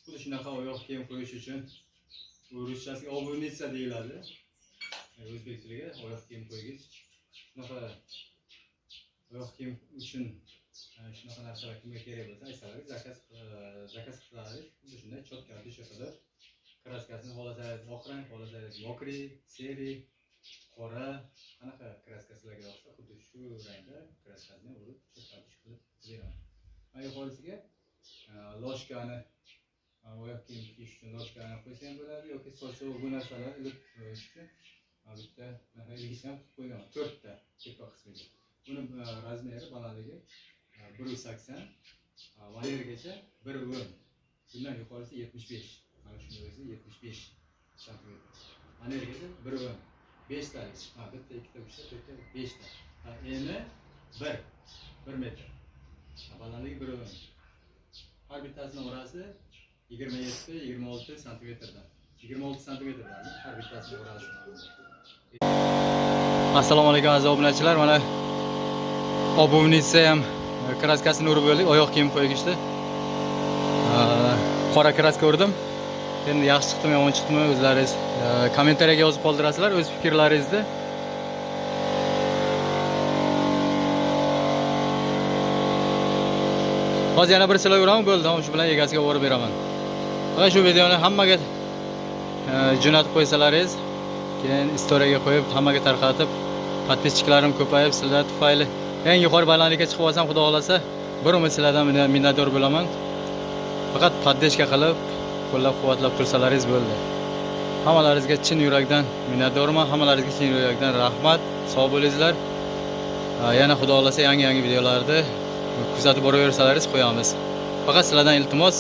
Xuddi shunaqa oyoq kiyim qo'yish uchun ruschasiga обувница deyiladi. O'zbek tiliga oyoq kiyim qo'ygich. Shunaqa oyoq kiyim uchun shunaqa narsalar kimga kerak bo'lsa aytsalaringiz, zakaz qilsangiz, xuddi shunday chotka dusha qilib, kraskasini xohlasangiz oq rang, xohlasangiz mokri, seri, qora, qanaqa kraska sizlarga yoqsa, xuddi shu rangda kraskasini urib, chotka dush qilib beraman. Mana yuqorisiga loshkani, oyoq kiyim kiyish uchun loshkani qo'ysa ham bo'ladi yoki sochiq bu narsalar ilib qo'yish uchun bitta ilgich ham qilib qo'yganman, 4 ta tepa qismiga. Buni razmeri, balandligi 1.80, valergacha 1.10. Bundan yuqorisi 75. Mana shuni o'zi 75 santimetr. Valergacha 1.10. 5 talik. Ha, bitta, ikkita, uchta, to'rtta, 5 ta. Eni 1 metr. Balandligi 1.10. Har bittasining orasi 27-26 santimetrdan. 26 santimetrdan har bittasining orasi. Assalomu alaykum aziz obunachilar. Mana обувница ham kraskasini urib bo'ldik, oyoq kiyim qo'ygichdi. Qora kraska urdim. Endi yaxshi chiqdimi, yomon chiqdimi o'zlaringiz kommentariyaga yozib qoldirasizlar o'z fikrlaringizni. Hozir yana bir silay uraman, bo'ldi, shu bilan egasiga borib beraman. Mana shu videoni hammaga jo'natib qo'ysalaringiz, keyin istoriyaga qo'yib, hammaga tarqatib, podpischiklarim ko'payib, sizlar tufayli eng yuqori balandlikka chiqib olsam, xudo xolasa, bir umr sizlardan minnatdor bo'laman. Faqat podдержка qilib, qo'llab-quvvatlab tursalaringiz bo'ldi. Hammalaringizga chin yurakdan minnatdorman, hammalaringizga chin yurakdan rahmat. Sog' bo'linglar. Yana xudo xolasa yangi-yangi videolarni kuzatib boraversalaringiz qo'yamiz. Faqat sizlardan iltimos,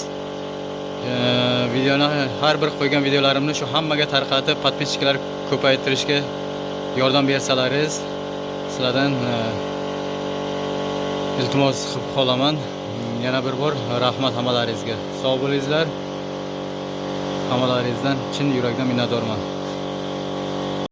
videoni, har bir qo'ygan videolarimni shu hammaga tarqatib, podpischilar ko'paytirishga yordam bersalaringiz, sizlardan iltimos qilib qolaman. Yana bir bor rahmat hammalaringizga. Sog' bo'linglar. Hammalaringizdan chin yurakdan minnatdorman.